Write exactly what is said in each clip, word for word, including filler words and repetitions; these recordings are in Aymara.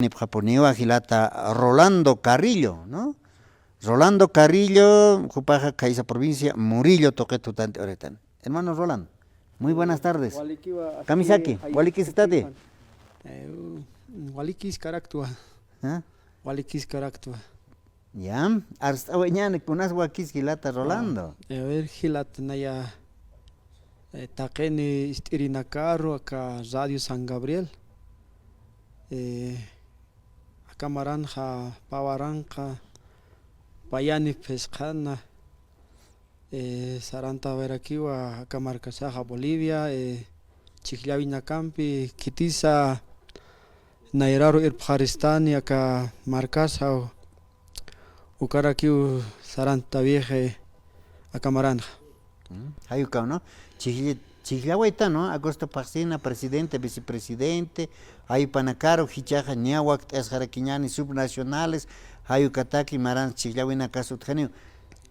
Nipxapuniwa jilata Rolando Carrillo, ¿no? Rolando Carrillo, jupaxa khaysa provincia Murillo tuqit jutant'i uritan. Hermano Rolando, muy buenas tardes. Walikiwa, kamisaki, aski, walikiskatati. Eh, walikis karaktwa. ¿Ah? Walikis karaktwa. Ya, arst'awayañäni, kunas wakis jilata Rolando. Ah, a ver, jilata naya, eh, taqini ist'irinakaru aka Radio San Gabriel. Eh, aka maranxa pä waranqa payani phisqhana, eh, sarantawayarakiwa aka markasaxa Bolivia, eh, chhijllawinakampi khitisa nayraru irpxaristani aka markasaw, ukarakiw sarantawayixi aka maranxa. Mm, jay ukaw, ¿no? Chhijll-, chhijllawaytan, ¿no? Augusto Phaxsina, presidente, vicepresidente, jay jupanakaru jichhaxa niya wakt'asxarakiñäni subnacionales, jay ukataki maran chhijllawinakas utjaniw.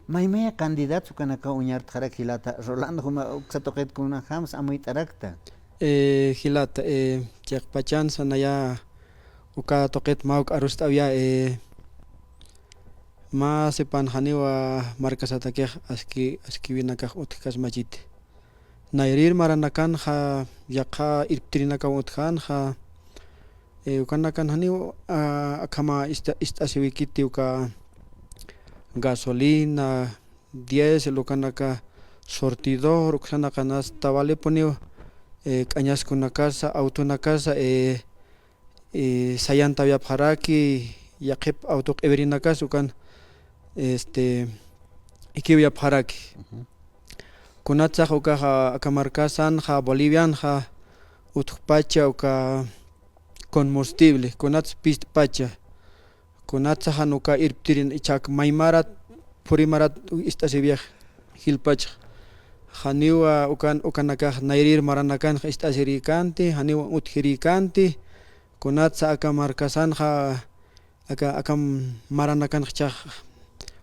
Maymaya candidatos ukanakaw uñartxarak jilata Rolando, juma uksa tuqit kunjams amuyt'arakta. Eh, jilata, eh, chiqpachansa naya uka tuqit mä uk arust'awayä, eh, mä sipan janiwa markasatakix aski, askiwinakax utjkasmachiti. Nayrïr maranakanxa, yaqha irptirinakaw utjänxa, eh, ukanakan janiw, ah, akhama ista-, ist'asiwikiti uka gasolina, diésel, ukanaka surtidor, uksanakana hasta walipuniw, eh, k'añaskunakasa, autonakasa, eh, eh, sayantawayapxaraki, yaqhip auto q'iwirinakas ukan, este, ikiwayapxaraki. Ujú. Kunatsax ukaxa aka markasanxa, Bolivianxa, utjpacha uka combustible, kunats pist'pacha, kunatsa jan uka irptirin ichak maymarat, phurimarat ist'asiwix jilpachxa. Janiwa ukan, ukanakax nayrïr maranakanxa ist'asirïkänti, janiwa utjirïkänti, kunatsa aka markasanxa, aka, aka maranakanxa jichhax,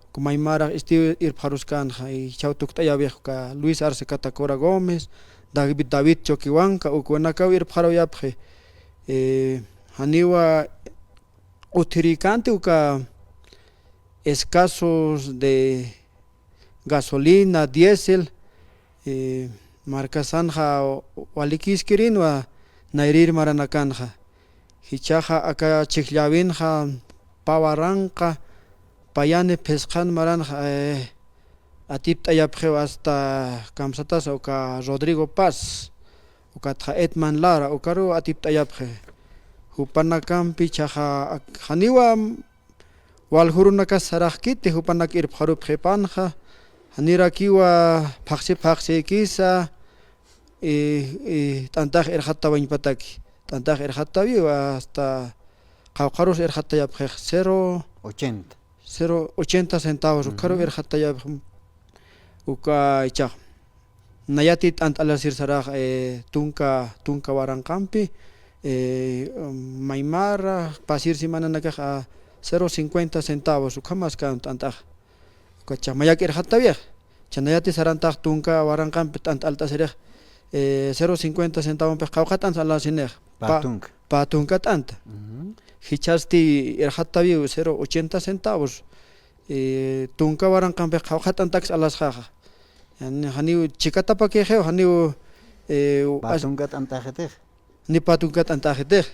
uka maymarax istiw irpxaruskänxa, jichhaw tukt'ayawix uka Luis Arce Catacora Gómez, David, David Choquehuanca, ukanakaw irpxarawayapxi, eh, janiwa utjirïkänti uka escasos de gasolina, diésel, eh, markasanxa walikïskirinwa nayrïr maranakanxa. Jichhaxa aka chhijllawinxa pä waranqa payani phisqhan maranxa, eh, atipt'ayapxiw hasta kamsatasa uka Rodrigo Paz, ukatxa Edman Lara, ukaruw atipt'ayapxi. Jupanakampi jichhaxa ak-, janiwa waljurunakax saraxkiti, jupanak irpxarupxipanxa, janirakiwa phaxsi phaxsïkisa, eh, eh, t'antax irxattawañpataki, t'antax irxattawiwa hasta qawqharus irxattayapxix, cero ochenta. Cero ochenta centavos, ukaru irxattayapxi, uka ichax. Nayati t'ant'alasir sarax, eh, tunka, tunka waranqampi, eh, maymara pasir simananakax a cero cincuenta centavos, ukhamaskän t'ant'ax. Ukachax mayak irxattawix. Cha nayati sarantax tunka waranqampi t'ant'alt'asirix, eh, cero cincuenta centavompix qawqha t'ant'alasinix. Pä tunka. Pä tunka t'anta. Ujú. Jichhasti irxattawiw cero ochenta centavos. Eh, tunka waranqampix qawqha t'antax alasxaxa. Jani-, janiw chikatapakixiw, janiw, eh, pä tunka t'antaxitix. Ni pä tunka t'antaxitix.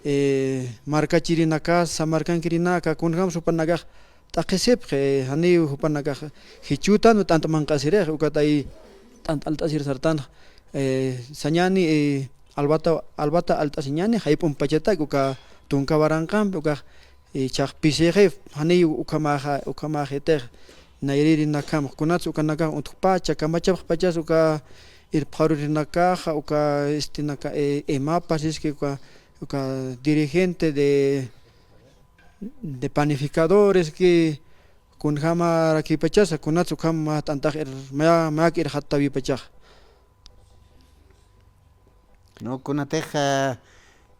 Eh, markachirinakasa, markankirinaka, kunjams jupanakax t'aqhisipxi, janiw jupanakax jichhütan t'ant manq'asirix, ukat ay t'ant'alt'asir sartan, eh, sañäni, eh, albata, albata alt'asiñäni, jayp'umpachatak, uka tunka waranqampi, ukax, eh, jichhax pisixi, janiw ukhamaxa, ukhamaxitix, nayrïrinakjam, kunats ukanakax utjpacha, kamachapxpachas uka irpxarurinakaxa, uka, este, naka, eh, EMAPA siski, uka, uka dirigente de, de panificadores, que kunjamarakipachasa, kunats ukham mä t'antax ir-, mä, mä irxattawipachas. No, kunatix, eh,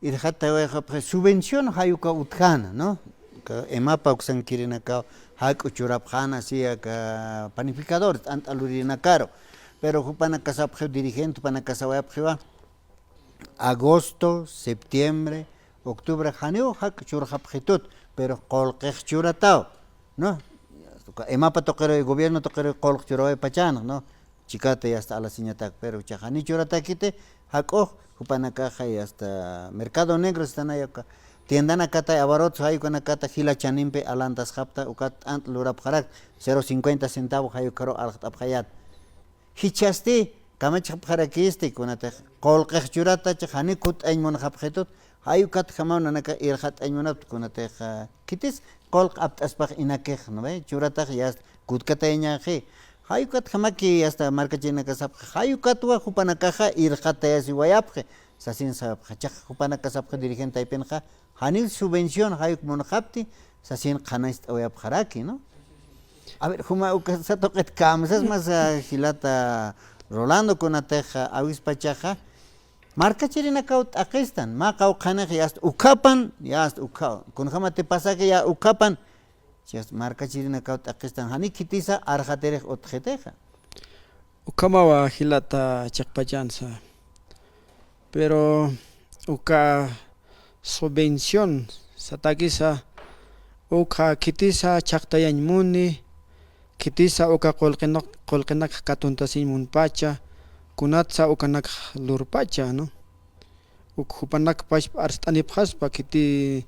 irxattawayapxi subvención jay uka utjäna, ¿no? Uka EMAPA uksankirinakaw jak'u churapxäna, si aka panificador t'ant'alurinakaru. Pero jupanakasapxiw dirigente, jupanakasawayapxiwa agosto, septiembre, Octubre janiw jak' churxapxitut, pero qullqix churataw, ¿no? Emapa tuqiruw, gobierno tuqiruw qullq churaway pachanx, ¿no? Chikata yasta alasiñatak, pero ukax jani churatakiti, jak'ux, jupanakaxa yasta mercado negro sistanay, uka tiendanakatay, abarrotes jay ukanakata jila chanimpi alantasxapta, ukat t'ant lurapxarak, cero cincuenta centavo jay ukaru alxt'apxayät. Jichhasti kamachxapxarakisti, kunatix qullqix churata, jani kutt'añ munxapxitut, jay ukatjamaw nanakax irxat'añ munapxta, kunatix, ah, khitis qullq apt'aspax inakix, ¿no ve? Churatax yasta kutkatayañaxi. Jay ukatjamaki yasta markachirinakax sapxi, jay ukatwa jupanakaxa irxatayasiwayapxi, sasin sapxi. Jichhax jupanakax sapxi dirigente taypinxa, janiw subvención jay uk munxapti, sasin qhanañcht'awayapxaraki, ¿no? A ver, juma uka satuqit kamsas mas, ah, jilata Rolando, kunatix, ah, awispachaxa, markachirinakaw t'aqhistan, mä qawqhanix yasta ukhapan, yasta ukhaw, kunjamati pasaki ya ukhapan, yasta markachirinakaw t'aqhistan, jani khitisa arxatirix utjxitixa. Ukhamawa jilata chiqpachansa. Pero uka subvención satakisa, uka khitisa chhaqtayañ muni, khitisa uka qullqinak, qullqinak katuntasiñ munpacha, kunatsa ukanak lurpacha, ¿no? Uk jupanak pachpa arst'anipxaspa, khiti,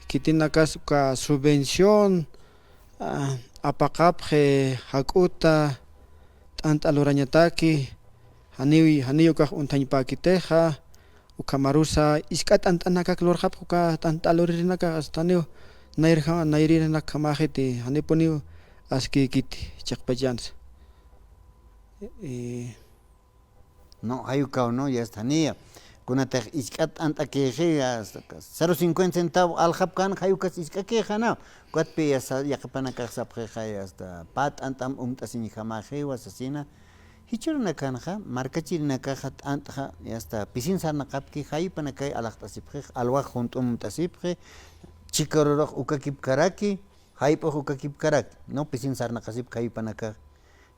khitinakas uka subvención, ah, apaqapxi jak'uta t'ant'a lurañataki, janiw, janiw ukax uñthañpäkitixa, ukhamarusa jisk'a t'ant'anakak lurxapxi uka t'ant'a luririnakax, hasta janiw nayr, nayririnakjamaxiti, janipuniw askïkiti chiqpachansa. Eh, No, jay ukaw, ¿no? Yasta janiya. Kunatix jisk'a t'ant'akïxi, hasta cero cincuenta centavo aljapkän, jay ukas jisk'akïxanaw. Ukatpï yasta yaqhipanakax sapxixa, hasta pä t'ant'am umt'asiñjamaxiwa sasina. Jichhüruw nakanxa, markachirinakaxa t'ant'xa, yasta pisin sarnaqapki, jay jupanakay alaxt'asipxix, alwax junt'um umt'asipxi, chikarurux ukakipkaraki, jayp'ux ukakipkaraki, ¿no? Pisin sarnaqasipki jay jupanakax.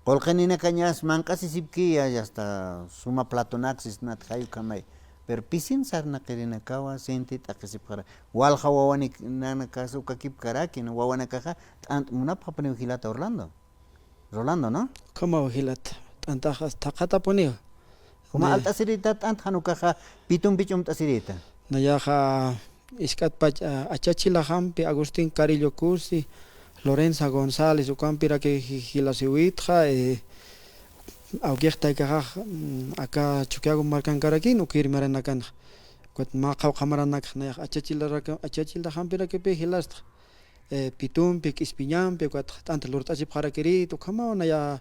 Qullqininakañas manq'asisipkiya, hasta suma platonak sisnat jay ukhamay. Pero pisin sarnaqirinakawa sinti t'aqhisipxaraki. Walja wawanik nanakax ukakipkaraki, ¿no? Wawanakaxa t'ant munapxapuniw jilata Orlando. Rolando, ¿no? Ukhamaw jilata. T'antax thaqhatapuniw. Juma alt'asirïta t'ant, jan ukaxa pitumpich umt'asirïta. Nayaxa jisk'atpach, a, Achachilajampi Agustín Carrillo Cusi, Lorenza González, ukampiraki ji-, jilasiwïtxa, eh, awkix taykaxax, mm, aka Chukiyawu markankarakïn, ukïr maranakanxa. Ukat mä qawqha maranakax, nayax Achachilaraka-, Achachilajampirakipi jilastxa. Eh, pitumpi, k'ispiñampi, ukat t'ant lurt'asipxarakirït, ukhamaw naya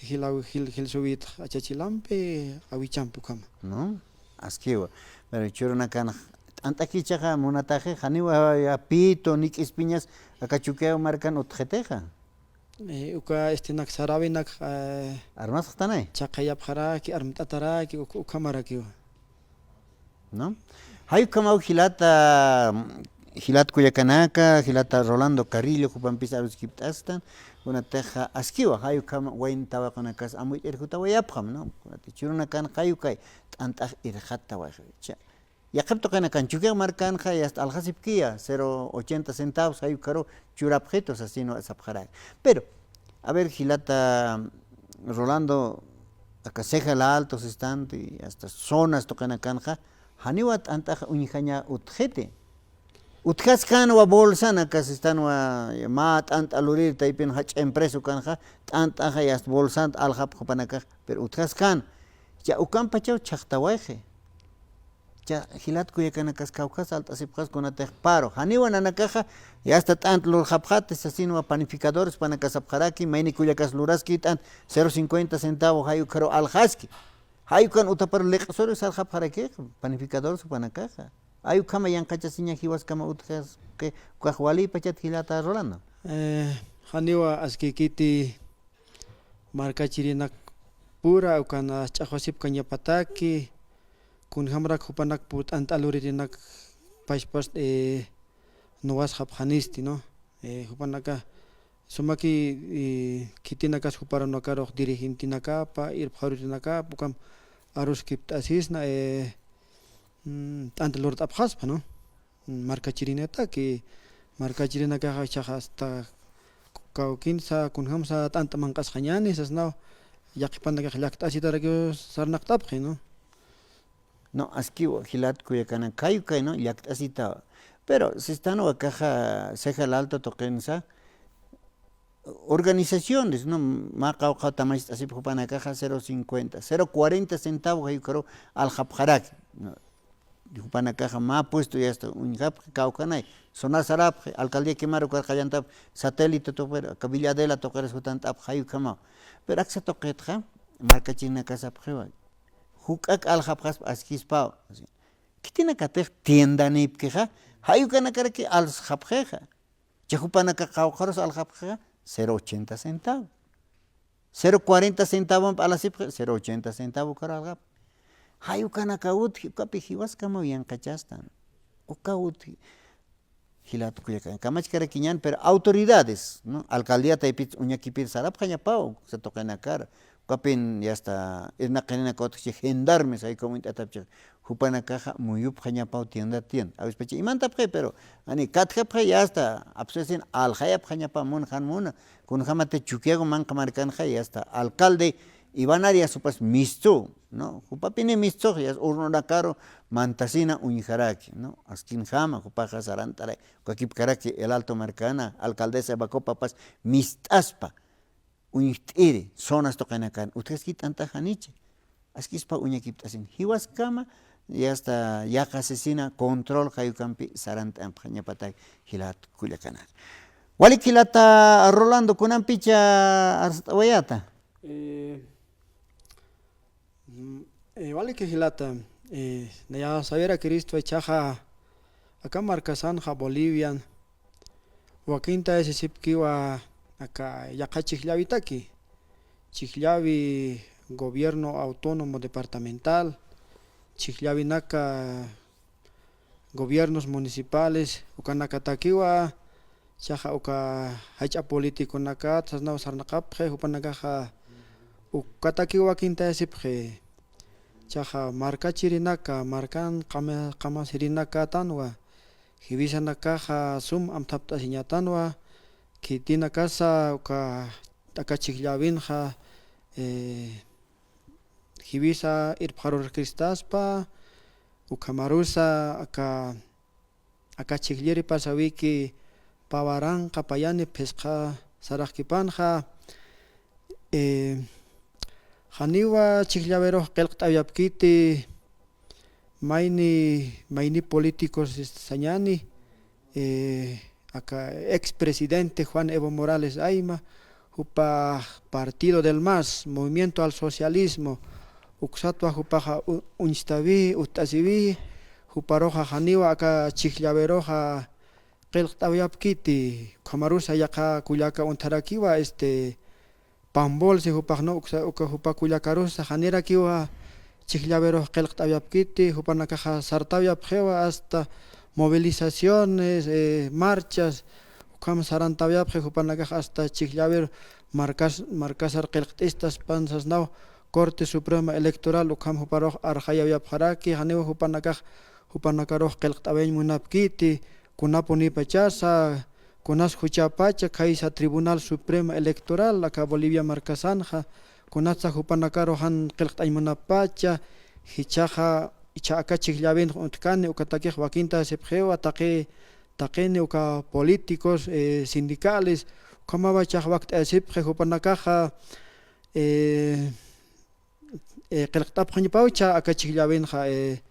jilaw, jil-, jilsuwïtxa Achachilampi, Awichampi ukhama. ¿No? Askiwa. Pero jichhürunakan t'ant'akichaxa munataxi, janiwa ya pito ni k'ispiñas aka Chukiyawu markan utjxitixa. Eh, uka, este, nak sarawinak, eh, armasxtanay, chhaqayapxaraki, armt'ataraki, uk-, ukhamarakiwa. ¿No? Jay ukhamaw jilata, jilat kullakanaka, jilata Rolando Carrillo, jupampis aruskipt'astan, kunatixa askiwa, jay ukham wayna tawaqinakas amuyt'ir jutawayapxam, ¿no? Kunati jichhürunakan jay ukay t'ant'ax irxatawayxi. Cha-, yaqhip tuqinakan Chukiyaw markanxa yasta aljasipkiya, cero ochenta centavos, jay ukharu churapxitu, sasinwa sapxaraki. Pero, a ver, jilata Rolando, aka Ceja la Alto sistanti, hasta zonas tuqinakanxa, janiwa t'ant'ax uñjaña utjxiti. Utjaskänwa bolsan, aka sistanwa mä t'ant'a lurir taypin jach'a empresa ukanxa, t'ant'axa yasta bolsant aljapxi jupanakax, pero utjaskän. Ya ukampachaw chhaqtawayxi. Cha jilat kullakanakas kawkhas alt'asipxas kunatix paro. Janiwa nanakaxa, yasta t'ant lurxapxati, sasinwa panificadores jupanakax sapxaraki, mayni kullakas luraski t'ant cero cincuenta centavo, jay ukharu aljaski. Jay ukan utapar liq'suri sarxapxaraki, panificadores jupanakaxa. Jay ukhama yanqhachasiña jiwaskama utjaski, ukax walïpachat jilata Rolando. Eh, janiwa askïkiti markachirinak pura ukan ch'axwasipkañapataki, kunjamarak jupanak pur t'ant'a luririnak pachpas, eh, nuwasxapxanisti, ¿no? Eh, jupanaka sumaki, eh, khitinakas juparunakarux dirigentinakapa, irpxarurinakapa, ukam aruskipt'asisna, eh, mm, t'ant lurt'apxaspa, ¿no? markachirinataki, markachirinakaxa jichhaxa hasta kawkinsa, kunjamsa t'ant'a manq'asxañäni, sasnaw, yaqhipanakax llakt'asitarakiw sarnaqt'apxi, ¿no? No, askiw jilat kullakanaka, kay, kay, ¿no? Llakt'asitawa. Pero sistan akaxa Ceja Lalto tuqinsa, organizaciones, ¿no? Mä qawqhaw tamacht'asipxi jupanakaxa cero cincuenta, cero cuarenta centavo jay ukaru aljapxaraki, ¿no? Jupanakaxa mä puesto ya está uñjapxi, kawkhanay, zona sarapxi, alcaldía Quemar ukar qallantapxi, satélite tuqir, aka Villa Adela tuqiras jutant'apxi jay ukhamaw. Pero aksa tuqitxa markachirinakasapxiwa. Juk'ak aljapxaspa askispaw. Khitinakatix tiendanïpkixa, jay ukanakarak alxapxixa. Chay jupanakax qawqharus aljapxixa, cero ochenta centavo. Cero cuarenta centavomp alasipxi, cero ochenta centavo ukaru aljapxi. Jay ukanakaw utji, ukapi jiwaskamaw yanqachastan. Ukaw utji. Jilat kullakan, kamachkarakiñän, pero autoridades, ¿no? Alcaldía taypit uñakipir sarapxañapaw, uksa tuqinakar. Ukapin ya está, irnaqirinaka utjchi gendarmes, jay ukham uñt'atapchi, jupanakaxa muyupxañapaw tienda tienda. Awispacha imantapxi, pero, ani katjapxi, ya está, apsusin aljayapxañapaw mun jan muna, kunjamati Chukiyawu manqha markanxa, ya está, alcalde Iván Arias jupas mistsu, ¿no? Jupapini mistsux, ya está, urnunakaru mantasina uñjaraki, ¿no? Askinjama, jupaxa sarant'araki, ukakipkaraki El Alto markana, alcaldesa Eva Copapas mist'aspa. Uñjt'iri, zonas tuqinakan, utjaskit'antax janicha. Askispa uñakipt'asin. Jiwaskama, ya está, yaqhasisina control jay ukampi sarant'apxañapatak jilat kullakanaka. Walik jilata Rolando, kunampicha arst'awayäta. Eh, Mm, eh, walik jilata, eh, nayax sabirakiristwa jichhaxa aka markasanxa Bolivian, wakintayasisipkiwa aka yaqha chhijllawitaki, chhijllawi gobierno autónomo departamental, chhijllawinaka gobiernos municipales, ukanakatakiwa, jichhaxa uka jach'a politiconakat sasnaw sarnaqapxi, jupanakaxa ukatakiw wakintayasipxi. Jichhaxa markachirinaka, markan qama-, qamasirinakatanwa, jiwisanakaxa sum amthapt'asiñatanwa, khitinakasa uka aka chhijllawinxa, eh, jiwisa irpxarurkistaspa, ukhamarusa aka, aka chhijlliri pasawiki pä waranqa payani phisqa saraxkipanxa, eh, janiwa chhijllawirux qillqt'awayapkiti, mayni, mayni políticos sañäni, eh, aka expresidente Juan Evo Morales Ayma, jupa Partido del MAS, Movimiento al Socialismo, uksatwa jupaxa u-, uñstawi, utt'asiwi, juparuxa janiwa aka chhijllawiruxa qillqt'awayapkiti, ukhamarusa yaqha kullaka untharakiwa, este, Pambol, si jupax, ¿no? Uksa, uka jupa kullakarusa janirakiwa chhijllawirux qillqt'awayapkiti, jupanakaxa sartawayapxiwa hasta movilizaciones, eh, marchas, ukham sarantawayapxi, jupanakax hasta chhijllawir markas-, markasar qillqt'istaspan sasnaw, Corte Suprema Electoral ukham juparux arxayawayapxaraki, janiwa jupanakax, jupanakarux qillqt'awayañ munapkiti, kunapunipachasa, kunas juchapacha khaysa Tribunal Suprema Electoral aka Bolivia markasanxa, kunatsa jupanakaru jan qillqt'añ munapacha, jichhaxa, jichha aka chhijllawinx utjkani, ukatakix wakintasipxiwa, taqi, taqini uka políticos, eh, sindicales, ukhamawa jichhax wakt'ayasipxi jupanakaxa, eh, eh, qillqt'apxañapaw jichha aka chhijllawinxa, eh,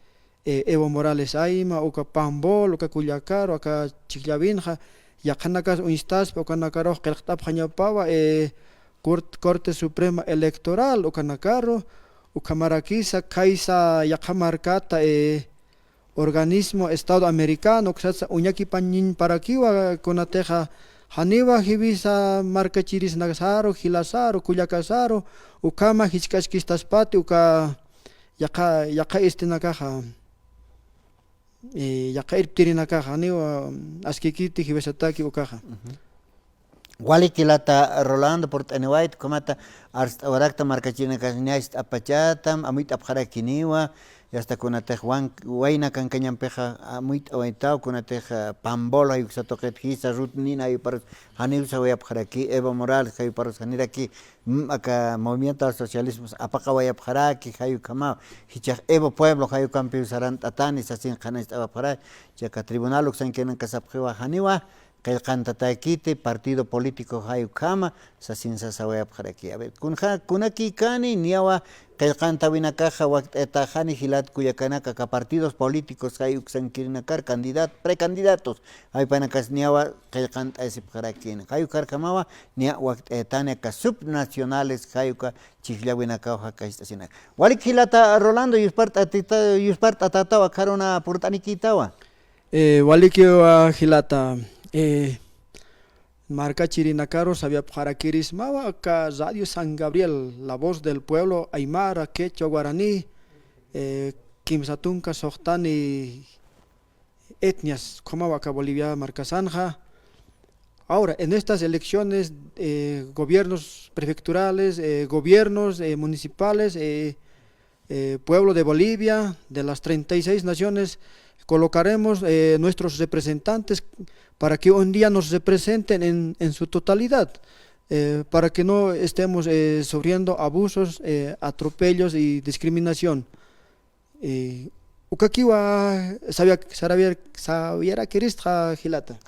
eh, Evo Morales Ayma, uka Pambol, uka kullakaru, aka chhijllawinxa, yaqhanakas uñstaspa, ukanakarux qillqt'apxañapawa, eh, Cort-, Corte Suprema Electoral, ukanakaru, ukhamarakisa, khaysa yaqha markata, eh, organismo Estado Americano, uksatsa uñakipañiñparakiwa, kunatixa janiwa jiwisa markachirisnasaru, jilasaru, kullakasaru, ukhama jichk'askistaspati, uka yaqha, yaqha istinakaxa, eh, yaqha irptirinakaxa, janiwa askikiti jiwisataki ukaxa. Ujú. Walik jilata Rolando, purt'aniwayta, ukhamata arst'awarakta markachirinakax ña ist'apachatam, amuyt'apxarakiniwa, Y hasta kunatix wan-, wayna kankañampixa, amuyt'awaytaw, kunatix, ah, Pambol jayuksa tuqit jisa, Ruth Nina jayuparus janiw sawayapxaraki, Evo Morales jayuparus janiraki, mm, aka movimiento al socialismo apaqawayapxaraki, jayukhamaw, jichhax Evo Pueblo jayukampiw sarant'atani, sasin qhanañcht'awapxaraki, chaka tribunal uksankirinaka sapxiwa janiwa, qillqantatäkiti, partido político jayukhama, sasin sasawayapxaraki. A ver, kunja-, kunakïkani, niyawa qillqantawinakaxa wakt'aytaxani jilat kullakanaka, aka partidos políticos jay uksankirinakar candidat-, precandidatos, jaypanakas niyawa qillqant'ayasipxarakini. Jay ukharjamawa, niya wakt'aytani aka subnacionales, jay uka chijllawinakaw jakast'asinak. Walik jilata Rolando, yuspart'atita-, yuspart'atätaw akharuna purt'anikïtawa. Eh, walikiwa jilata, eh, markachirinakaru sapxarakirismawa aka Radio San Gabriel, la voz del pueblo aymara, quechua, guaraní, eh, kimsa tunka suxtani etnias ukhamawa aka Bolivia markasanxa. Ahora, en estas elecciones, eh, gobiernos prefecturales, eh, gobiernos, eh, municipales, eh, eh, pueblo de Bolivia, de las treinta y seis naciones, colocaremos, eh, nuestros representantes para que un día nos representen en, en su totalidad, eh, para que no estemos, eh, sufriendo abusos, eh, atropellos y discriminación. Eh, ukakiwa sabia-, sarabia-, sabiarakiristxa jilata.